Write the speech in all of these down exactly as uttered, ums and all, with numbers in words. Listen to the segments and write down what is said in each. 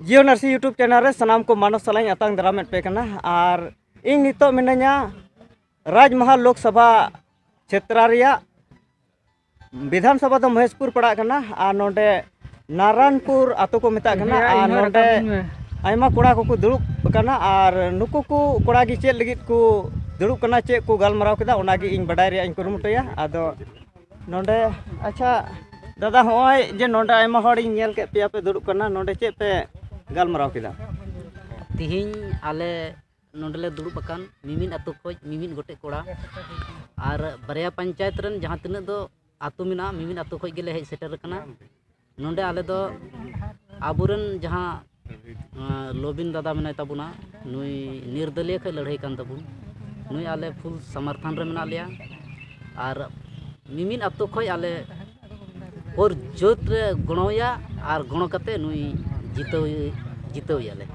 Jio Narsi YouTube channel ᱨᱮ ᱥᱟᱱᱟᱢ ᱠᱚ ᱢᱟᱱᱚᱛ ᱥᱟᱞᱟᱜ ᱤᱧ ᱟᱛᱟᱝ ᱫᱟᱨᱟᱢᱮᱫ ᱯᱮ ᱠᱟᱱᱟ᱾ ᱟᱨ ᱤᱧ ᱱᱤᱛᱚᱜ ᱢᱤᱱᱟᱹᱧᱟ ᱨᱟᱡᱽᱢᱟᱦᱟᱞ ᱞᱳᱠᱥᱚᱵᱷᱟ ᱪᱷᱮᱛᱨᱟ ᱨᱮᱭᱟᱜ ᱵᱤᱫᱷᱟᱱ ᱥᱚᱵᱷᱟ ᱫᱚ ᱢᱚᱦᱮᱥᱯᱩᱨ ᱯᱟᱲᱟᱜ ᱠᱟᱱᱟ᱾ ᱟᱨ ᱱᱚᱰᱮ ᱱᱟᱨᱟᱱᱯᱩᱨ ᱟᱛᱳ ᱠᱚ ᱢᱮᱛᱟᱜ ᱠᱟᱱᱟ᱾ ᱵᱷᱮᱭᱟ, ᱟᱨ ᱤᱧ ᱦᱚᱸ ᱱᱚᱰᱮ ᱨᱟᱠᱟᱵ ᱤᱧ ᱢᱮ᱾ ᱟᱭᱢᱟ ᱠᱚᱲᱟ ᱠᱚᱠᱚ ᱫᱩᱲᱩᱵ ᱟᱠᱟᱱᱟ᱾ ᱟᱨ ᱱᱩᱠᱩ ᱠᱚ ᱠᱚᱲᱟ ᱜᱮ ᱪᱮᱫ ᱞᱟᱹᱜᱤᱫ ᱠᱚ ᱫᱩᱲᱩᱵ ᱠᱟᱱᱟ, ᱪᱮᱫ ᱠᱚ ᱜᱟᱞᱢᱟᱨᱟᱣ ᱠᱮᱫᱟ, ᱚᱱᱟᱜᱮ ᱤᱧ ᱵᱟᱰᱟᱭ ᱨᱮᱭᱟᱜ ᱤᱧ ᱠᱩᱨᱩᱢᱩᱴᱩᱭᱟ᱾ ᱟᱫᱚ ᱱᱚᱰᱮ, ᱟᱪᱪᱷᱟ ᱫᱟᱫᱟ, ᱦᱚᱸᱜᱼᱚᱭ ᱡᱮ ᱱᱚᱰᱮ ᱟᱭᱢᱟ ᱦᱚᱲᱤᱧ ᱧᱮᱞ ᱠᱮᱫ ᱯᱮᱭᱟ ᱯᱮ ᱫᱩᱲᱩᱵ ᱠᱟᱱᱟ, ᱱᱚᱰᱮ ᱪᱮᱫ ᱯᱮ ᱜᱟᱞᱢᱟᱨᱟᱣ ᱠᱮᱫᱟ? ᱛᱤᱦᱤᱧ ᱟᱞᱮ ᱱᱚᱰᱮ ᱞᱮ ᱫᱩᱲᱩᱵ ᱟᱠᱟᱱ ᱢᱤᱢᱤᱫ ᱟᱛᱳ ᱠᱷᱚᱱ ᱢᱤᱢᱤᱫ ᱜᱚᱴᱮᱡ ᱠᱚᱲᱟ, ᱟᱨ ᱵᱟᱨᱭᱟ ᱯᱚᱧᱪᱟᱭᱮᱛ ᱨᱮᱱ ᱡᱟᱦᱟᱸ ᱛᱤᱱᱟᱹᱜ ᱫᱚ ᱟᱛᱳ ᱢᱮᱱᱟᱜᱼᱟ, ᱢᱤᱢᱤᱫ ᱟᱛᱳ ᱠᱷᱚᱱ ᱜᱮᱞᱮ ᱦᱮᱡ ᱥᱮᱴᱮᱨ ᱟᱠᱟᱱᱟ᱾ ᱱᱚᱰᱮ ᱟᱞᱮ ᱫᱚ ᱟᱵᱚᱨᱮᱱ ᱡᱟᱦᱟᱸ, ᱟᱸ, ᱞᱚᱵᱤᱱ ᱫᱟᱫᱟ ᱢᱮᱱᱟᱭ ᱛᱟᱵᱚᱱᱟ, ᱱᱩᱭ ᱱᱤᱨᱫᱟᱹᱞᱤᱭᱟᱹ ᱠᱷᱚᱱ ᱞᱟᱹᱲᱦᱟᱹᱭ ᱠᱟᱱ ᱛᱟᱵᱚᱱ, ᱱᱩᱭ ᱟᱞᱮ ᱯᱷᱩᱞ ᱥᱚᱢᱚᱨᱛᱷᱚᱱ ᱨᱮ ᱢᱮᱱᱟᱜ ᱞᱮᱭᱟ᱾ ᱟᱨ ᱢᱤᱢᱤᱫ ᱟᱛᱳ ᱠᱷᱚᱱ ᱟᱞᱮ ᱦᱚᱨ ᱡᱳᱛ ᱨᱮ ᱜᱚᱲᱚᱣᱟᱭᱟ, ᱟᱨ ᱜᱚᱲᱚ ᱠᱟᱛᱮ ᱱᱩᱭ ᱡᱤᱛᱟᱹᱣ, ᱡᱤᱛᱟᱹᱣ ᱮᱭᱟᱞᱮ᱾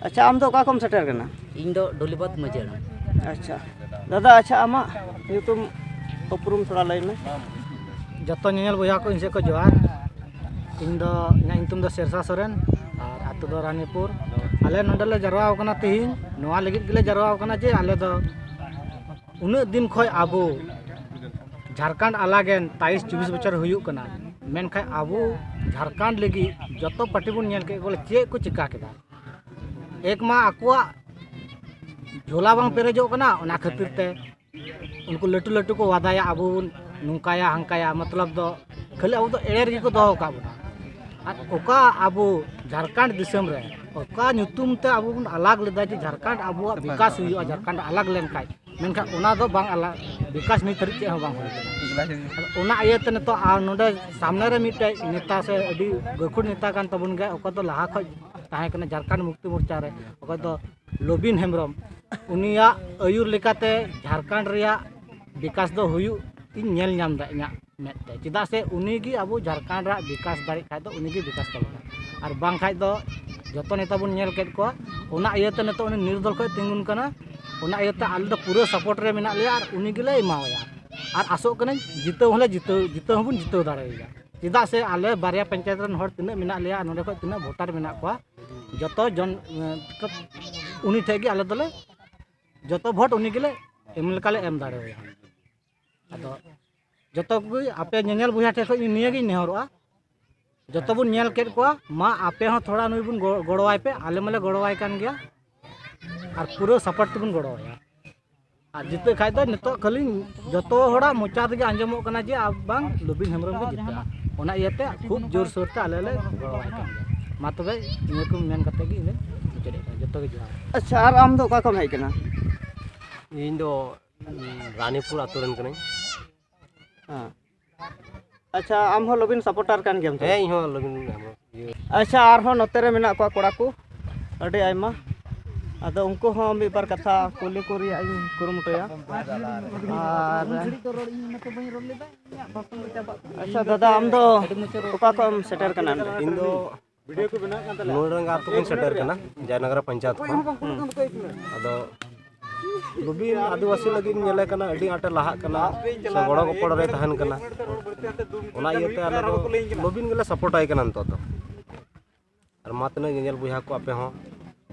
ᱟᱪᱪᱷᱟ, ᱟᱢ ᱫᱚ ᱚᱠᱟ ᱠᱷᱚᱱ ᱥᱮᱴᱮᱨ ᱠᱟᱱᱟ? ᱤᱧ ᱫᱚ ᱰᱚᱞᱤᱵᱟᱫᱽ ᱢᱟᱹᱡᱷᱤ ᱦᱟᱲᱟᱢ᱾ ᱟᱪᱪᱷᱟ ᱫᱟᱫᱟ, ᱟᱪᱪᱷᱟ, ᱟᱢᱟᱜ ᱧᱩᱛᱩᱢ ᱩᱯᱨᱩᱢ ᱛᱷᱚᱲᱟ ᱞᱟᱹᱭ ᱢᱮ᱾ ᱡᱚᱛᱚ ᱧᱮᱧᱮᱞ ᱵᱚᱭᱦᱟ ᱠᱚ ᱤᱧ ᱥᱮᱫ ᱠᱷᱚᱱ ᱡᱚᱦᱟᱨ᱾ ᱤᱧ ᱫᱚ, ᱤᱧᱟᱹᱜ ᱧᱩᱛᱩᱢ ᱫᱚ ᱥᱮᱨᱥᱟ ᱥᱚᱨᱮᱱ, ᱟᱨ ᱟᱹᱛᱩ ᱫᱚ ᱨᱟᱱᱤᱯᱩᱨ᱾ ᱟᱞᱮ ᱱᱚᱰᱮ ᱞᱮ ᱡᱟᱨᱣᱟ ᱟᱠᱟᱱᱟ ᱛᱤᱦᱤᱧ, ᱱᱚᱣᱟ ᱞᱟᱹᱜᱤᱫ ᱜᱮᱞᱮ ᱡᱟᱨᱣᱟ ᱟᱠᱟᱱᱟ ᱡᱮ ᱟᱞᱮ ᱫᱚ ᱩᱱᱟᱹᱜ ᱫᱤᱱ ᱠᱷᱚᱱ ᱟᱵᱚ ᱡᱷᱟᱲᱠᱷᱚᱸᱰ ᱟᱞᱟᱜᱮᱱ ᱛᱟᱭᱤᱥ ᱪᱚᱵᱵᱤᱥ ᱵᱚᱪᱷᱚᱨ ᱦᱩᱭᱩᱜ ᱠᱟᱱᱟ, ᱢᱮᱱᱠᱷᱟᱱ ᱟᱵᱚ ᱡᱷᱟᱲᱠᱷᱚᱸᱰ ᱞᱟᱹᱜᱤᱫ ᱡᱚᱛᱚ ᱯᱟᱨᱴᱤ ᱵᱚᱱ ᱧᱮᱞ ᱠᱮᱫ ᱠᱚᱣᱟ ᱪᱮᱫ ᱠᱚ ᱪᱤᱠᱟ ᱠᱮᱫᱟ᱾ ᱮᱠ ᱢᱟ ᱟᱠᱚᱣᱟᱜ ᱡᱷᱚᱞᱟ ᱵᱟᱝ ᱯᱮᱨᱮᱡᱚᱜ ᱠᱟᱱᱟ, ᱚᱱᱟ ᱠᱷᱟᱹᱛᱤᱨ ᱛᱮ ᱩᱱᱠᱩ ᱞᱟᱹᱴᱩ ᱞᱟᱹᱴᱩ ᱠᱚ ᱣᱟᱫᱟᱭᱟ, ᱟᱵᱚ ᱵᱚᱱ ᱱᱚᱝᱠᱟᱭᱟ ᱦᱟᱝᱠᱟᱭᱟ, ᱢᱚᱛᱞᱚᱵ ᱫᱚ ᱠᱷᱟᱹᱞᱤ ᱟᱵᱚ ᱫᱚ ᱮᱲᱮ ᱨᱮᱜᱮ ᱠᱚ ᱫᱚᱦᱚ ᱟᱠᱟᱫ ᱵᱚᱱᱟ᱾ ᱟᱨ ᱚᱠᱟ ᱟᱵᱚ ᱡᱷᱟᱲᱠᱷᱚᱸᱰ ᱫᱤᱥᱚᱢ ᱨᱮ ᱚᱠᱟ ᱧᱩᱛᱩᱢ ᱛᱮ ᱟᱵᱚ ᱵᱚᱱ ᱟᱞᱟᱜᱽ ᱞᱮᱫᱟ ᱡᱮ ᱡᱷᱟᱲᱠᱷᱚᱸᱰ ᱟᱵᱚᱣᱟᱜ ᱵᱤᱠᱟᱥ ᱦᱩᱭᱩᱜᱼᱟ, ᱡᱷᱟᱲᱠᱷᱚᱸᱰ ᱟᱞᱟᱜᱽ ᱞᱮᱱᱠᱷᱟᱱ, ᱢᱮᱱᱠᱷᱟᱱ ᱚᱱᱟ ᱫᱚ ᱵᱟᱝ ᱟᱞᱟᱜᱽ, ᱵᱤᱠᱟᱥ ᱱᱤᱛ ᱫᱷᱟᱹᱨᱤᱡ ᱪᱮᱫ ᱦᱚᱸ ᱵᱟᱝ ᱦᱩᱭ ᱠᱟᱱᱟ᱾ ᱚᱱᱟ ᱤᱭᱟᱹᱛᱮ ᱱᱤᱛᱚᱜ ᱟᱨ ᱱᱚᱰᱮ ᱥᱟᱢᱱᱮ ᱨᱮ ᱢᱤᱫᱴᱮᱡ ᱱᱮᱛᱟ ᱥᱮ ᱟᱹᱰᱤ ᱜᱟᱹᱠᱷᱩᱲ ᱱᱮᱛᱟ ᱠᱟᱱ ᱛᱟᱵᱚᱱ ᱜᱮᱭᱟ, ᱚᱠᱚᱭ ᱫᱚ ᱞᱟᱦᱟ ᱠᱷᱚᱡ ᱛᱟᱦᱮᱸ ᱠᱟᱱᱟ ᱡᱷᱟᱲᱠᱷᱚᱸᱰ ᱢᱩᱠᱛᱤ ᱢᱳᱨᱪᱟ ᱨᱮ, ᱚᱠᱚᱭ ᱫᱚ ᱞᱚᱵᱤᱱ ᱦᱮᱢᱵᱨᱚᱢ, ᱩᱱᱤᱭᱟᱜ ᱟᱹᱭᱩᱨ ᱞᱮᱠᱟᱛᱮ ᱡᱷᱟᱲᱠᱷᱚᱸᱰ ᱨᱮᱭᱟᱜ ᱵᱤᱠᱟᱥ ᱫᱚ ᱦᱩᱭᱩᱜ ᱤᱧ ᱧᱮᱞ ᱧᱟᱢ ᱮᱫᱟ ᱤᱧᱟᱹᱜ ᱢᱮᱫ ᱛᱮ᱾ ᱪᱮᱫᱟᱜ ᱥᱮ ᱩᱱᱤ ᱜᱮ ᱟᱵᱚ ᱡᱷᱟᱲᱠᱷᱚᱸᱰ ᱨᱮᱭᱟᱜ ᱵᱤᱠᱟᱥ ᱫᱟᱲᱮᱭᱟᱜ ᱠᱷᱟᱡ ᱫᱚ ᱩᱱᱤ ᱜᱮ ᱵᱤᱠᱟᱥ ᱛᱟᱵᱚᱱᱟ, ᱟᱨ ᱵᱟᱝᱠᱷᱟᱡ ᱫᱚ ᱡᱚᱛᱚ ᱱᱮᱛᱟ ᱵᱚᱱ ᱧᱮᱞ ᱠᱮᱫ ᱠᱚᱣᱟ᱾ ᱚᱱᱟ ᱤᱭᱟᱹᱛᱮ ᱱᱤᱛᱚᱜ ᱩᱱᱤ ᱱᱤᱨᱫᱚᱞ ᱠᱷᱚᱡ ᱛᱤᱸᱜᱩᱱ ᱠᱟᱱᱟ, ᱚᱱᱟ ᱤᱭᱟᱹᱛᱮ ᱟᱞᱮ ᱫᱚ ᱯᱩᱨᱟᱹ ᱥᱟᱯᱳᱨᱴ ᱨᱮ ᱢᱮᱱᱟᱜ ᱞᱮᱭᱟ ᱟᱨ ᱩᱱᱤ ᱜᱮᱞᱮ ᱮᱢᱟᱣᱟᱭᱟ᱾ ᱟᱨ ᱟᱥᱚᱜ ᱠᱟᱹᱱᱟᱹᱧ ᱡᱤᱛᱟᱹᱣ ᱦᱚᱸᱞᱮ ᱡᱤᱛᱟᱹᱣ, ᱡᱤᱛᱟᱹᱣ ᱦᱚᱸᱵᱚᱱ ᱡᱤᱛᱟᱹᱣ ᱫᱟᱲᱮᱭᱟᱭᱟ᱾ ᱪᱮᱫᱟᱜ ᱥᱮ ᱟᱞᱮ ᱵᱟᱨᱭᱟ ᱯᱚᱧᱪᱟᱭᱮᱛ ᱨᱮᱱ ᱦᱚᱲ ᱛᱤᱱᱟᱹᱜ ᱢᱮᱱᱟᱜ ᱞᱮᱭᱟ ᱟᱨ ᱱᱚᱰᱮ ᱠᱷᱚᱱ ᱛᱤᱱᱟᱹᱜ ᱵᱷᱳᱴᱟᱨ ᱢᱮᱱᱟᱜ ᱠᱚᱣᱟ, ᱡᱚᱛᱚ ᱡᱚᱱ ᱩᱱᱤ ᱴᱷᱮᱱ ᱜᱮ ᱟᱞᱮ ᱫᱚᱞᱮ ᱡᱚᱛᱚ ᱵᱷᱳᱴ ᱩᱱᱤ ᱜᱮᱞᱮ ᱮᱢ ᱞᱮᱠᱟᱞᱮ ᱮᱢ ᱫᱟᱲᱮᱣᱟᱭᱟ᱾ ᱟᱫᱚ ᱡᱚᱛᱚ ᱠᱚᱜᱮ ᱟᱯᱮ ᱧᱮᱧᱮᱞ ᱵᱚᱭᱦᱟ ᱴᱷᱮᱱ ᱠᱷᱚᱱ ᱱᱤᱭᱟᱹᱜᱤᱧ ᱱᱮᱦᱚᱨᱚᱜᱼᱟ, ᱡᱚᱛᱚ ᱵᱚᱱ ᱧᱮᱞ ᱠᱮᱫ ᱠᱚᱣᱟ, ᱢᱟ ᱟᱯᱮ ᱦᱚᱸ ᱛᱷᱚᱲᱟ ᱱᱩᱭ ᱵᱚᱱ ᱜᱚ- ᱜᱚᱲᱚᱣᱟᱭ ᱯᱮ, ᱟᱞᱮ ᱢᱟᱞᱮ ᱜᱚᱲᱚᱣᱟᱭ ᱠᱟᱱ ᱜᱮᱭᱟ, ᱟᱨ ᱯᱩᱨᱟᱹ ᱥᱟᱯᱳᱨᱴ ᱛᱮᱵᱚᱱ ᱜᱚᱲᱚᱣᱟᱭᱟ᱾ ᱟᱨ ᱡᱤᱛᱟᱹᱜ ᱠᱷᱟᱡ ᱫᱚ ᱱᱤᱛᱚᱜ ᱠᱷᱟᱹᱞᱤ ᱡᱚᱛᱚ ᱦᱚᱲᱟᱜ ᱢᱚᱪᱟ ᱛᱮᱜᱮ ᱟᱸᱡᱚᱢᱚᱜ ᱠᱟᱱᱟ ᱡᱮ ᱟᱨ ᱵᱟᱝ ᱞᱩᱵᱤᱱ ᱦᱮᱢᱵᱨᱚᱢ ᱜᱮ ᱡᱤᱛᱟᱹᱜᱼᱟ᱾ ᱚᱱᱟ ᱤᱭᱟᱹᱛᱮ ᱠᱷᱩᱵ ᱡᱳᱨᱥᱳᱨ ᱛᱮ ᱟᱞᱮ ᱞᱮ ᱜᱚᱲᱚᱣᱟᱭ ᱠᱟᱱ ᱜᱮᱭᱟ᱾ ᱢᱟ ᱛᱚᱵᱮ ᱱᱤᱭᱟᱹ ᱠᱚ ᱢᱮᱱ ᱠᱟᱛᱮ ᱜᱮ ᱤᱧ ᱫᱚᱧ ᱢᱩᱪᱟᱹᱫᱮᱫ ᱠᱟᱱᱟ᱾ ᱡᱚᱛᱚ ᱜᱮ ᱡᱚᱦᱟᱨ᱾ ᱟᱪᱪᱷᱟ, ᱟᱨ ᱟᱢ ᱫᱚ ᱚᱠᱟ ᱠᱷᱚᱱ ᱦᱮᱡ ᱠᱟᱱᱟ? ᱤᱧ ᱫᱚ ᱨᱟᱱᱤᱯᱩᱨ ᱟᱛᱳ ᱨᱮᱱ ᱠᱟᱹᱱᱟᱹᱧ᱾ ᱦᱮᱸ᱾ ᱟᱪᱪᱷᱟ, ᱟᱢ ᱦᱚᱸ ᱞᱚᱵᱤᱱ ᱥᱟᱯᱳᱨᱴᱟᱨ ᱠᱟᱱ ᱜᱮᱭᱟᱢ ᱛᱚ? ᱦᱮᱸ, ᱤᱧ ᱦᱚᱸ ᱞᱚᱵᱤᱱ ᱦᱮᱢᱵᱨᱚᱢ, ᱤᱭᱟᱹ᱾ ᱟᱪᱪᱷᱟ, ᱟᱨᱦᱚᱸ ᱱᱚᱛᱮ ᱨᱮ ᱢᱮᱱᱟᱜ ᱠᱚᱣᱟ ᱠᱚᱲᱟ ᱠᱚ, ᱟᱹᱰᱤ ᱟᱭᱢᱟ᱾ ᱟᱫᱚ ᱩᱱᱠᱩ ᱦᱚᱸ ᱢᱤᱫ ᱵᱟᱨ ᱠᱟᱛᱷᱟ ᱠᱩᱞᱤ ᱠᱚ ᱨᱮᱭᱟᱜ ᱤᱧ ᱠᱩᱨᱩᱢᱩᱴᱩᱭᱟ᱾ ᱟᱨ ᱟᱪᱪᱷᱟ ᱫᱟᱫᱟ, ᱟᱢ ᱫᱚ ᱚᱠᱟ ᱠᱷᱚᱱ ᱮᱢ ᱥᱮᱴᱮᱨ ᱠᱟᱱᱟ ᱱᱚᱰᱮ? ᱤᱧ ᱫᱚ ᱱᱚᱰᱮ ᱟᱹᱛᱩ ᱠᱷᱚᱱ ᱥᱮᱴᱮᱨ ᱠᱟᱱᱟ, ᱡᱟᱭᱱᱟᱜᱟᱨᱟ ᱯᱚᱧᱪᱟᱭᱮᱛ ᱠᱷᱚᱱ᱾ ᱟᱫᱚ ᱞᱩᱵᱤᱱ ᱟᱹᱫᱤᱵᱟᱹᱥᱤ ᱞᱟᱹᱜᱤᱫ ᱧᱮᱞᱮ ᱠᱟᱱᱟ, ᱟᱹᱰᱤ ᱟᱸᱴᱮ ᱞᱟᱦᱟᱜ ᱠᱟᱱᱟ, ᱥᱮ ᱜᱚᱲᱚ ᱜᱚᱯᱚᱲᱚ ᱨᱮ ᱛᱟᱦᱮᱱ ᱠᱟᱱᱟ᱾ ᱚᱱᱟ ᱤᱭᱟᱹᱛᱮ ᱟᱞᱮ ᱫᱚ ᱞᱩᱵᱤᱱ ᱜᱮᱞᱮ ᱥᱟᱯᱳᱨᱴ ᱟᱭ ᱠᱟᱱᱟ ᱱᱤᱛᱚᱜ ᱫᱚ᱾ ᱟᱨ ᱢᱟ ᱛᱤᱱᱟᱹᱜ ᱧᱮᱧᱮᱞ ᱵᱚᱭᱦᱟ ᱠᱚ, ᱟᱯᱮ ᱦᱚᱸ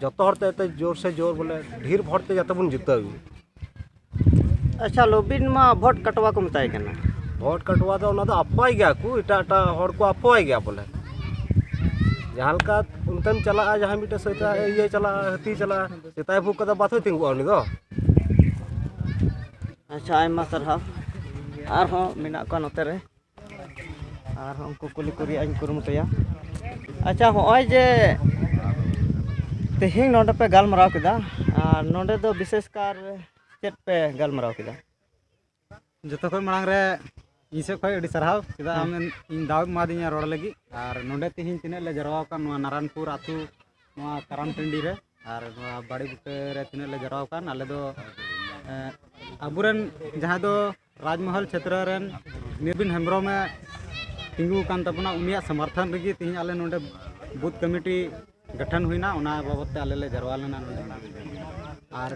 ᱡᱚᱛᱚ ᱦᱚᱲ ᱛᱮ ᱮᱛᱮ ᱡᱳᱨ ᱥᱮ ᱡᱳᱨ ᱵᱚᱞᱮ ᱰᱷᱮᱨ ᱵᱷᱳᱴ ᱛᱮ ᱡᱟᱛᱮ ᱵᱚᱱ ᱡᱤᱛᱟᱹᱣ᱾ ᱟᱪᱪᱷᱟ, ᱞᱚᱵᱤᱱ ᱢᱟ ᱵᱷᱳᱴ ᱠᱟᱴᱣᱟ ᱠᱚ ᱢᱮᱛᱟᱭ ᱠᱟᱱᱟ᱾ ᱵᱷᱳᱴ ᱠᱟᱴᱣᱟ ᱫᱚ ᱚᱱᱟ ᱫᱚ ᱟᱯᱷᱣᱟᱭ ᱜᱮᱭᱟ ᱠᱚ, ᱮᱴᱟᱜ ᱮᱴᱟᱜ ᱦᱚᱲ ᱠᱚ ᱟᱯᱷᱣᱟᱭ ᱜᱮᱭᱟ ᱵᱚᱞᱮ᱾ ᱡᱟᱦᱟᱸ ᱞᱮᱠᱟ ᱚᱱᱛᱮᱢ ᱪᱟᱞᱟᱜᱼᱟ, ᱡᱟᱦᱟᱸᱭ ᱢᱤᱫᱴᱮᱱ ᱥᱮᱛᱟ ᱤᱭᱟᱹ ᱪᱟᱞᱟᱜᱼᱟ, ᱦᱟᱹᱛᱤ ᱪᱟᱞᱟᱜᱼᱟ, ᱥᱮᱛᱟᱭ ᱵᱷᱩᱜ ᱠᱟᱫᱟ, ᱵᱟᱫ ᱦᱚᱸᱭ ᱛᱤᱸᱜᱩᱜᱼᱟ ᱩᱱᱤ ᱫᱚ᱾ ᱟᱪᱪᱷᱟ, ᱟᱭᱢᱟ ᱥᱟᱨᱦᱟᱣ᱾ ᱟᱨᱦᱚᱸ ᱢᱮᱱᱟᱜ ᱠᱚᱣᱟ ᱱᱚᱛᱮ ᱨᱮ, ᱟᱨᱦᱚᱸ ᱩᱱᱠᱩ ᱠᱩᱞᱤ ᱠᱚ ᱨᱮᱭᱟᱜ ᱤᱧ ᱠᱩᱨᱩᱢᱩᱴᱩᱭᱟ᱾ ᱟᱪᱪᱷᱟ, ᱦᱚᱸᱜᱼᱚᱭ ᱡᱮ ᱛᱮᱦᱮᱧ ᱱᱚᱰᱮ ᱯᱮ ᱜᱟᱞᱢᱟᱨᱟᱣ ᱠᱮᱫᱟ, ᱟᱨ ᱱᱚᱰᱮ ᱫᱚ ᱵᱤᱥᱮᱥ ᱠᱟᱨ ᱪᱮᱫ ᱯᱮ ᱜᱟᱞᱢᱟᱨᱟᱣ ᱠᱮᱫᱟ? ᱡᱚᱛᱚ ᱠᱷᱚᱱ ᱢᱟᱲᱟᱝ ᱨᱮ ᱤᱧ ᱥᱮᱫ ᱠᱷᱚᱱ ᱟᱹᱰᱤ ᱥᱟᱨᱦᱟᱣ, ᱪᱮᱫᱟᱜ ᱦᱮᱸ᱾ ᱟᱢ ᱤᱧ ᱫᱟᱣ ᱮᱢᱟᱫᱤᱧᱟ ᱨᱚᱲ ᱞᱟᱹᱜᱤᱫ᱾ ᱟᱨ ᱱᱚᱰᱮ ᱛᱮᱦᱮᱧ ᱛᱤᱱᱟᱹᱜ ᱞᱮ ᱡᱟᱨᱣᱟ ᱟᱠᱟᱱ ᱱᱚᱣᱟ ᱱᱟᱨᱟᱱᱯᱩᱨ ᱟᱹᱛᱩ, ᱱᱚᱣᱟ ᱠᱟᱨᱟᱢ ᱴᱟᱺᱰᱤ ᱨᱮ, ᱟᱨ ᱱᱚᱣᱟ ᱵᱟᱲᱮ ᱵᱩᱴᱟᱹ ᱨᱮ ᱛᱤᱱᱟᱹᱜ ᱞᱮ ᱡᱟᱨᱣᱟ ᱟᱠᱟᱱ, ᱟᱞᱮ ᱫᱚ, ᱮᱸ, ᱟᱵᱚᱨᱮᱱ ᱡᱟᱦᱟᱸᱭ ᱫᱚ ᱨᱟᱡᱽᱢᱚᱦᱚᱞ ᱪᱷᱮᱛᱨᱚ ᱨᱮᱱ ᱱᱤᱨᱵᱤᱱ ᱦᱮᱢᱵᱨᱚᱢᱮ ᱛᱤᱸᱜᱩ ᱟᱠᱟᱱ ᱛᱟᱵᱚᱱᱟ, ᱩᱱᱤᱭᱟᱜ ᱥᱚᱢᱚᱨᱛᱷᱚᱱ ᱨᱮᱜᱮ ᱛᱮᱦᱮᱧ ᱟᱞᱮ ᱱᱚᱰᱮ ᱵᱩᱛᱷ ᱠᱚᱢᱤᱴᱤ ᱜᱚᱴᱷᱚᱱ ᱦᱩᱭᱱᱟ᱾ ᱚᱱᱟ ᱵᱟᱵᱚᱫ ᱛᱮ ᱟᱞᱮ ᱞᱮ ᱡᱟᱨᱣᱟ ᱞᱮᱱᱟ ᱱᱚᱰᱮ᱾ ᱟᱨ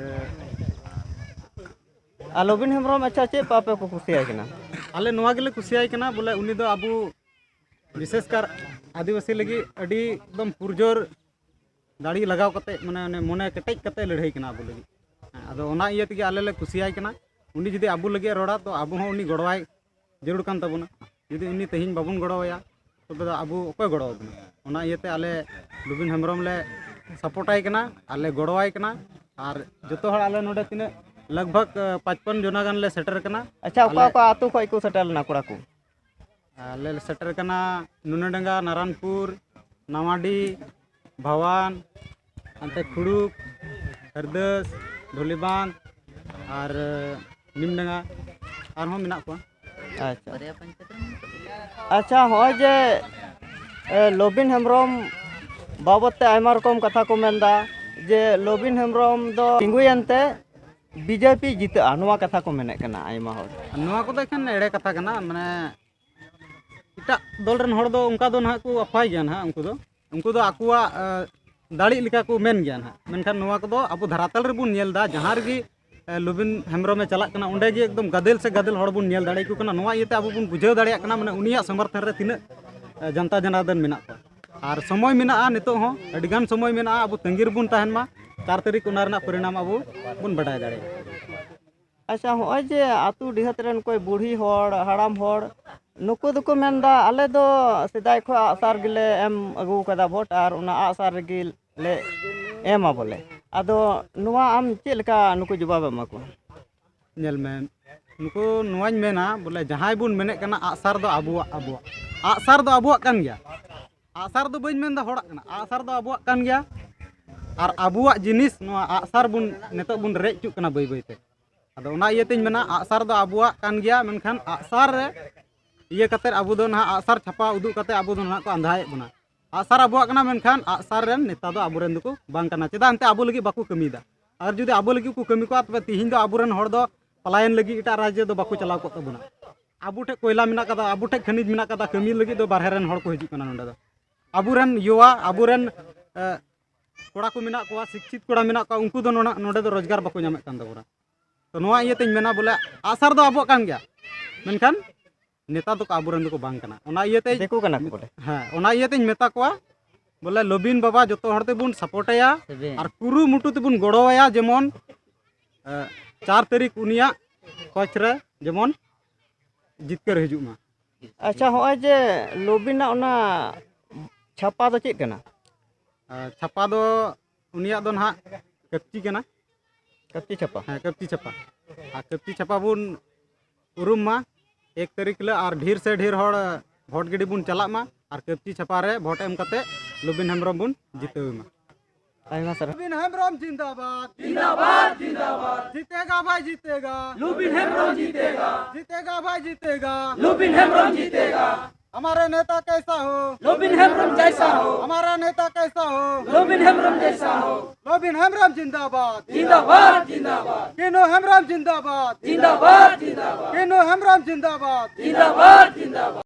ᱟᱨ ᱞᱚᱵᱤᱱ ᱦᱮᱢᱵᱨᱚᱢ, ᱟᱪᱪᱷᱟ, ᱪᱮᱫ ᱯᱟᱯᱮ ᱠᱚ ᱠᱩᱥᱤᱭᱟᱭ ᱠᱟᱱᱟ? ᱟᱞᱮ ᱱᱚᱣᱟ ᱜᱮᱞᱮ ᱠᱩᱥᱤᱭᱟᱭ ᱠᱟᱱᱟ, ᱵᱚᱞᱮ, ᱩᱱᱤ ᱫᱚ ᱟᱵᱚ ᱵᱤᱥᱮᱥ ᱠᱟᱨ ᱟᱹᱫᱤᱵᱟᱹᱥᱤ ᱞᱟᱹᱜᱤᱫ ᱟᱹᱰᱤ ᱮᱠᱫᱚᱢ ᱯᱩᱨᱡᱳᱨ ᱫᱟᱲᱮ ᱞᱟᱜᱟᱣ ᱠᱟᱛᱮ, ᱢᱟᱱᱮ ᱚᱱᱮ ᱢᱚᱱᱮ ᱠᱮᱴᱮᱡ ᱠᱟᱛᱮ ᱞᱟᱹᱲᱦᱟᱹᱭ ᱠᱟᱱᱟ ᱟᱵᱚ ᱞᱟᱹᱜᱤᱫ᱾ ᱦᱮᱸ, ᱟᱫᱚ ᱚᱱᱟ ᱤᱭᱟᱹ ᱛᱮᱜᱮ ᱟᱞᱮ ᱞᱮ ᱠᱩᱥᱤᱭᱟᱭ ᱠᱟᱱᱟ᱾ ᱩᱱᱤ ᱡᱩᱫᱤ ᱟᱵᱚ ᱞᱟᱹᱜᱤᱫ ᱮ ᱨᱚᱲᱟ, ᱛᱚ ᱟᱵᱚ ᱦᱚᱸ ᱩᱱᱤ ᱜᱚᱲᱚᱣᱟᱭ ᱡᱟᱹᱨᱩᱲ ᱠᱟᱱ ᱛᱟᱵᱚᱱᱟ᱾ ᱡᱩᱫᱤ ᱩᱱᱤ ᱛᱮᱦᱮᱧ ᱵᱟᱵᱚᱱ ᱜᱚᱲᱚᱣᱟᱭᱟ, ᱛᱚᱵᱮ ᱫᱚ ᱟᱵᱚ ᱚᱠᱚᱭ ᱜᱚᱲᱚ ᱟᱵᱚᱱᱟ? ᱚᱱᱟ ᱤᱭᱟᱹᱛᱮ ᱟᱞᱮ ᱞᱩᱵᱤᱱ ᱦᱮᱢᱵᱨᱚᱢ ᱞᱮ ᱥᱟᱯᱳᱨᱴᱟᱭ ᱠᱟᱱᱟ ᱟᱨ ᱞᱮ ᱜᱚᱲᱚᱣᱟᱭ ᱠᱟᱱᱟ᱾ ᱟᱨ ᱡᱚᱛᱚ ᱦᱚᱲ ᱟᱞᱮ ᱱᱚᱰᱮ ᱛᱤᱱᱟᱹᱜ ᱞᱟᱜᱽ ᱵᱷᱟᱜᱽ, ᱮ, ᱯᱟᱸᱪᱯᱟᱱ ᱡᱚᱱᱟ ᱜᱟᱱ ᱞᱮ ᱥᱮᱴᱮᱨ ᱠᱟᱱᱟ᱾ ᱟᱪᱪᱷᱟ, ᱚᱠᱟ ᱟᱞᱮ ᱚᱠᱟ ᱟᱹᱛᱩ ᱠᱷᱚᱱ ᱠᱚ ᱥᱮᱴᱮᱨ ᱞᱮᱱᱟ ᱠᱚᱲᱟ ᱠᱚ? ᱟᱞᱮ ᱞᱮ ᱥᱮᱴᱮᱨ ᱠᱟᱱᱟ ᱱᱩᱱᱟᱰᱟᱸᱜᱟ, ᱱᱟᱨᱟᱱᱯᱩᱨ, ᱱᱟᱣᱟᱰᱤ, ᱵᱷᱟᱣᱟᱱ, ᱦᱟᱱᱛᱮ ᱠᱷᱩᱲᱩᱠ, ᱦᱟᱨᱫᱟᱹᱥ, ᱰᱷᱚᱞᱤᱵᱟᱸᱫᱷ ᱟᱨ ᱱᱤᱢᱰᱟᱸᱜᱟ, ᱟᱨᱦᱚᱸ ᱢᱮᱱᱟᱜ ᱠᱚᱣᱟ᱾ ᱟᱪᱪᱷᱟ᱾ ᱟᱪᱪᱷᱟ, ᱦᱚᱸᱜᱼᱚᱭ ᱡᱮ, ᱮ, ᱞᱚᱵᱤᱱ ᱦᱮᱢᱵᱨᱚᱢ ᱵᱟᱵᱚᱫ ᱛᱮ ᱟᱭᱢᱟ ᱨᱚᱠᱚᱢ ᱠᱟᱛᱷᱟ ᱠᱚ ᱢᱮᱱᱫᱟ ᱡᱮ ᱞᱚᱵᱤᱱ ᱦᱮᱢᱵᱨᱚᱢ ᱫᱚ ᱛᱤᱸᱜᱩᱭᱮᱱ ᱛᱮ ᱵᱤᱡᱮᱯᱤ ᱡᱤᱛᱟᱹᱜᱼᱟ, ᱱᱚᱣᱟ ᱠᱟᱛᱷᱟ ᱠᱚ ᱢᱮᱱᱮᱫ ᱠᱟᱱᱟ ᱟᱭᱢᱟ ᱦᱚᱲ᱾ ᱱᱚᱣᱟ ᱠᱚᱫᱚ ᱮᱠᱷᱟᱱ ᱮᱲᱮ ᱠᱟᱛᱷᱟ ᱠᱟᱱᱟ᱾ ᱢᱟᱱᱮ, ᱮᱴᱟᱜ ᱫᱚᱞ ᱨᱮᱱ ᱦᱚᱲ ᱫᱚ ᱚᱱᱠᱟ ᱫᱚ ᱱᱟᱦᱟᱜ ᱠᱚ ᱟᱯᱷᱟᱭ ᱜᱮᱭᱟ ᱱᱟᱦᱟᱜ᱾ ᱩᱱᱠᱩ ᱫᱚ, ᱩᱱᱠᱩ ᱫᱚ ᱟᱠᱚᱣᱟᱜ, ᱮ, ᱫᱟᱲᱮᱜ ᱞᱮᱠᱟ ᱠᱚ ᱢᱮᱱ ᱜᱮᱭᱟ ᱱᱟᱦᱟᱜ᱾ ᱢᱮᱱᱠᱷᱟᱱ ᱱᱚᱣᱟ ᱠᱚᱫᱚ ᱟᱵᱚ ᱫᱷᱟᱨᱟᱛᱟᱞ ᱨᱮᱵᱚᱱ ᱧᱮᱞ ᱮᱫᱟ, ᱡᱟᱦᱟᱸ ᱨᱮᱜᱮ, ᱮ, ᱞᱚᱵᱤᱱ ᱦᱮᱢᱵᱨᱚᱢᱮ ᱪᱟᱞᱟᱜ ᱠᱟᱱᱟ, ᱚᱸᱰᱮ ᱜᱮ ᱮᱠᱫᱚᱢ ᱜᱟᱫᱮᱞ ᱥᱮ ᱜᱟᱫᱮᱞ ᱦᱚᱲ ᱵᱚᱱ ᱧᱮᱞ ᱫᱟᱲᱮᱭᱟᱠᱚ ᱠᱟᱱᱟ᱾ ᱱᱚᱣᱟ ᱤᱭᱟᱹᱛᱮ ᱟᱵᱚ ᱵᱚᱱ ᱵᱩᱡᱷᱟᱹᱣ ᱫᱟᱲᱮᱭᱟᱜ ᱠᱟᱱᱟ, ᱢᱟᱱᱮ ᱩᱱᱤᱭᱟᱜ ᱥᱚᱢᱚᱨᱛᱷᱚᱱ ᱨᱮ ᱛᱤᱱᱟᱹᱜ, ᱮ, ᱡᱚᱱᱛᱟ ᱡᱚᱱᱟᱨᱫᱚᱱ ᱢᱮᱱᱟᱜ ᱠᱚᱣᱟ᱾ ᱟᱨ ᱥᱚᱢᱚᱭ ᱢᱮᱱᱟᱜᱼᱟ, ᱱᱤᱛᱚᱜ ᱦᱚᱸ ᱟᱹᱰᱤᱜᱟᱱ ᱥᱚᱢᱚᱭ ᱢᱮᱱᱟᱜᱼᱟ, ᱟᱵᱚ ᱛᱟᱺᱜᱤ ᱨᱮᱵᱚᱱ ᱛᱟᱦᱮᱱ ᱢᱟ᱾ ᱪᱟᱨ ᱛᱟᱹᱨᱤᱠᱷ ᱚᱱᱟ ᱨᱮᱱᱟᱜ ᱯᱚᱨᱤᱱᱟᱢ ᱟᱵᱚ ᱵᱚᱱ ᱵᱟᱰᱟᱭ ᱫᱟᱲᱮᱭᱟᱜᱼᱟ᱾ ᱟᱪᱪᱷᱟ, ᱦᱚᱸᱜᱼᱚᱭ ᱡᱮ ᱟᱹᱛᱩ ᱰᱤᱦᱟᱹᱛ ᱨᱮᱱ ᱚᱠᱚᱭ ᱵᱩᱲᱦᱤ ᱦᱚᱲ, ᱦᱟᱲᱟᱢ ᱦᱚᱲ, ᱱᱩᱠᱩ ᱫᱚᱠᱚ ᱢᱮᱱᱫᱟ, ᱟᱞᱮ ᱫᱚ ᱥᱮᱫᱟᱭ ᱠᱷᱚᱱ ᱟᱜᱼᱥᱟᱨ ᱜᱮᱞᱮ ᱮᱢ ᱟᱹᱜᱩ ᱠᱟᱫᱟ ᱵᱷᱳᱴ, ᱟᱨ ᱚᱱᱟ ᱟᱜᱼᱥᱟᱨ ᱨᱮᱜᱮ ᱞᱮ ᱮᱢᱟ ᱵᱚᱞᱮ᱾ ᱟᱫᱚ ᱱᱚᱣᱟ ᱟᱢ ᱪᱮᱫ ᱞᱮᱠᱟ ᱱᱩᱠᱩ ᱡᱚᱵᱟᱵ ᱮᱢ ᱮᱢᱟ ᱠᱚᱣᱟ? ᱧᱮᱞ ᱢᱮ, ᱱᱩᱠᱩ ᱱᱚᱣᱟᱧ ᱢᱮᱱᱟ ᱵᱚᱞᱮ, ᱡᱟᱦᱟᱸᱭ ᱵᱚᱱ ᱢᱮᱱᱮᱫ ᱠᱟᱱᱟ ᱟᱜᱼᱥᱟᱨ ᱫᱚ ᱟᱵᱚᱣᱟᱜ, ᱟᱵᱚᱣᱟᱜ ᱟᱜᱼᱥᱟᱨ ᱫᱚ ᱟᱵᱚᱣᱟᱜ ᱠᱟᱱ ᱜᱮᱭᱟ᱾ ᱟᱜᱼᱥᱟᱨ ᱫᱚ ᱵᱟᱹᱧ ᱢᱮᱱᱫᱟ ᱦᱚᱲᱟᱜ ᱠᱟᱱᱟ, ᱟᱜᱼᱥᱟᱨ ᱫᱚ ᱟᱵᱚᱣᱟᱜ ᱠᱟᱱ ᱜᱮᱭᱟ᱾ ᱟᱨ ᱟᱵᱚᱣᱟᱜ ᱡᱤᱱᱤᱥ ᱱᱚᱣᱟ ᱟᱜᱼᱥᱟᱨ ᱵᱚᱱ ᱱᱤᱛᱚᱜ ᱵᱚᱱ ᱨᱮᱡ ᱦᱚᱪᱚᱜ ᱠᱟᱱᱟ ᱵᱟᱹᱭ ᱵᱟᱹᱭᱛᱮ᱾ ᱟᱫᱚ ᱚᱱᱟ ᱤᱭᱟᱹᱛᱮᱧ ᱢᱮᱱᱟ, ᱟᱜᱼᱥᱟᱨ ᱫᱚ ᱟᱵᱚᱣᱟᱜ ᱠᱟᱱ ᱜᱮᱭᱟ, ᱢᱮᱱᱠᱷᱟᱱ ᱟᱜᱼᱥᱟᱨ ᱨᱮ ᱤᱭᱟᱹ ᱠᱟᱛᱮᱫ ᱟᱵᱚ ᱫᱚ ᱱᱟᱦᱟᱜ ᱟᱜᱼᱥᱟᱨ ᱪᱷᱟᱯᱟ ᱩᱫᱩᱜ ᱠᱟᱛᱮᱫ ᱟᱵᱚ ᱫᱚ ᱱᱟᱦᱟᱜ ᱠᱚ ᱟᱸᱫᱷᱟᱭᱮᱫ ᱵᱚᱱᱟ᱾ ᱟᱜᱼᱥᱟᱨ ᱟᱵᱚᱣᱟᱜ ᱠᱟᱱᱟ, ᱢᱮᱱᱠᱷᱟᱱ ᱟᱜᱼᱥᱟᱨ ᱨᱮᱱ ᱱᱮᱛᱟ ᱫᱚ ᱟᱵᱚᱨᱮᱱ ᱫᱚᱠᱚ ᱵᱟᱝ ᱠᱟᱱᱟ᱾ ᱪᱮᱫᱟᱜ ᱮᱱᱛᱮ ᱟᱵᱚ ᱞᱟᱹᱜᱤᱫ ᱵᱟᱠᱚ ᱠᱟᱹᱢᱤᱭᱮᱫᱟ? ᱟᱨ ᱡᱩᱫᱤ ᱟᱵᱚ ᱞᱟᱹᱜᱤᱫ ᱠᱚ ᱠᱟᱹᱢᱤ ᱠᱚᱣᱟ, ᱛᱚᱵᱮ ᱛᱤᱦᱤᱧ ᱫᱚ ᱟᱵᱚᱨᱮᱱ ᱦᱚᱲ ᱫᱚ ᱯᱟᱞᱟᱭᱚᱱ ᱞᱟᱹᱜᱤᱫ ᱮᱴᱟᱜ ᱨᱟᱡᱽᱡᱚ ᱫᱚ ᱵᱟᱠᱚ ᱪᱟᱞᱟᱣ ᱠᱚᱜ ᱛᱟᱵᱚᱱᱟ᱾ ᱟᱵᱚ ᱴᱷᱮᱱ ᱠᱚᱭᱞᱟ ᱢᱮᱱᱟᱜ ᱠᱟᱫᱟ, ᱟᱵᱚ ᱴᱷᱮᱱ ᱠᱷᱟᱹᱱᱤᱡᱽ ᱢᱮᱱᱟᱜ ᱠᱟᱫᱟ, ᱠᱟᱹᱢᱤ ᱞᱟᱹᱜᱤᱫ ᱫᱚ ᱵᱟᱨᱦᱮ ᱨᱮᱱ ᱦᱚᱲ ᱠᱚ ᱦᱤᱡᱩᱜ ᱠᱟᱱᱟ ᱱᱚᱸᱰᱮ ᱫᱚ᱾ ᱟᱵᱚᱨᱮᱱ ᱭᱩᱣᱟ, ᱟᱵᱚᱨᱮᱱ, ᱮ, ᱠᱚᱲᱟ ᱠᱚ ᱢᱮᱱᱟᱜ ᱠᱚᱣᱟ, ᱥᱤᱠᱠᱷᱤᱛ ᱠᱚᱲᱟ ᱢᱮᱱᱟᱜ ᱠᱚᱣᱟ, ᱩᱱᱠᱩ ᱫᱚ ᱱᱚᱰᱮ, ᱱᱚᱰᱮ ᱫᱚ ᱨᱳᱡᱽᱜᱟᱨ ᱵᱟᱠᱚ ᱧᱟᱢᱮᱫ ᱠᱟᱱ ᱛᱟᱵᱚᱱᱟ᱾ ᱛᱚ ᱱᱚᱣᱟ ᱤᱭᱟᱹᱛᱮᱧ ᱢᱮᱱᱟ ᱵᱚᱞᱮ, ᱟᱜᱼᱥᱟᱨ ᱫᱚ ᱟᱵᱚᱣᱟᱜ ᱠᱟᱱ ᱜᱮᱭᱟ, ᱢᱮᱱᱠᱷᱟᱱ ᱱᱮᱛᱟ ᱫᱚᱠᱚ ᱟᱵᱚᱨᱮᱱ ᱫᱚᱠᱚ ᱵᱟᱝ ᱠᱟᱱᱟ᱾ ᱚᱱᱟ ᱤᱭᱟᱹᱛᱮ ᱫᱤᱠᱩ ᱠᱟᱱᱟ ᱠᱚ ᱵᱚᱞᱮ᱾ ᱦᱮᱸ, ᱚᱱᱟ ᱤᱭᱟᱹᱛᱮᱧ ᱢᱮᱛᱟ ᱠᱚᱣᱟ ᱵᱚᱞᱮ ᱞᱚᱵᱤᱱ ᱵᱟᱵᱟ ᱡᱚᱛᱚ ᱦᱚᱲ ᱛᱮᱵᱚᱱ ᱥᱟᱯᱳᱨᱴᱟᱭᱟ ᱥᱮᱵᱮᱱ᱾ ᱟᱨ ᱠᱩᱨᱩᱢᱩᱴᱩ ᱛᱮᱵᱚᱱ ᱜᱚᱲᱚᱣᱟᱭᱟ, ᱡᱮᱢᱚᱱ ᱮ, ᱪᱟᱨ ᱛᱟᱹᱨᱤᱠᱷ ᱩᱱᱤᱭᱟᱜ ᱠᱚᱪ ᱨᱮ ᱡᱮᱢᱚᱱ ᱡᱤᱛᱠᱟᱹᱨ ᱦᱤᱡᱩᱜ ᱢᱟ᱾ ᱟᱪᱪᱷᱟ, ᱦᱚᱸᱜᱼᱚᱭ ᱡᱮ ᱞᱚᱵᱤᱱᱟᱜ ᱚᱱᱟ ᱪᱷᱟᱯᱟ ᱫᱚ ᱪᱮᱫ ᱠᱟᱱᱟ? ᱟᱨ ᱪᱷᱟᱯᱟ ᱫᱚ ᱩᱱᱤᱭᱟᱜ ᱫᱚ ᱱᱟᱦᱟᱜ ᱠᱟᱹᱯᱪᱤ ᱠᱟᱱᱟ᱾ ᱠᱟᱹᱯᱪᱤ ᱪᱷᱟᱯᱟ? ᱦᱮᱸ, ᱠᱟᱹᱯᱪᱤ ᱪᱷᱟᱯᱟ᱾ ᱟᱨ ᱠᱟᱹᱯᱪᱤ ᱪᱷᱟᱯᱟ ᱵᱚᱱ ᱩᱨᱩᱢ ᱢᱟ᱾ ᱮᱠ ᱛᱟᱹᱨᱤᱠᱷ ᱦᱤᱞᱳᱜ ᱟᱨ ᱰᱷᱮᱨ ᱥᱮ ᱰᱷᱮᱨ ᱦᱚᱲ ᱵᱷᱳᱴ ᱜᱤᱰᱤ ᱵᱚᱱ ᱪᱟᱞᱟᱜ ᱢᱟ ᱟᱨ ᱠᱟᱹᱯᱪᱤ ᱪᱷᱟᱯᱟ ᱨᱮ ᱵᱷᱳᱴ ᱮᱢ ᱠᱟᱛᱮ ᱞᱚᱵᱤᱱ ᱦᱮᱢᱵᱨᱚᱢ ᱵᱚᱱ ᱡᱤᱛᱟᱹᱣ ᱮ ᱢᱟ᱾ ᱟᱭᱢᱟ ᱥᱟᱨᱦᱟᱣ᱾ ᱞᱚᱵᱤᱱ ᱦᱮᱢᱵᱨᱚᱢ ᱡᱤᱱᱫᱟᱵᱟᱫ᱾ ᱡᱤᱱᱫᱟᱵᱟᱫ, ᱡᱤᱱᱫᱟᱵᱟᱫ। जीतेगा भाई, जीतेगा। लुबिन हेम्ब्रम जीतेगा। जीतेगा भाई, जीतेगा। लुबिन हेम्ब्रम जीतेगा। हमारा नेता कैसा हो? लुबिन हेम्ब्रम जैसा हो। हमारा नेता कैसा हो? लुबिन हेम्ब्रम जैसा हो। लुबिन हेम्ब्रम जिंदाबाद। जिंदाबाद, जिंदाबाद। किनो हेम्ब्रम जिंदाबाद। जिंदाबाद, जिंदाबाद। किनो हेम्ब्रम जिंदाबाद। जिंदाबाद, जिंदाबाद।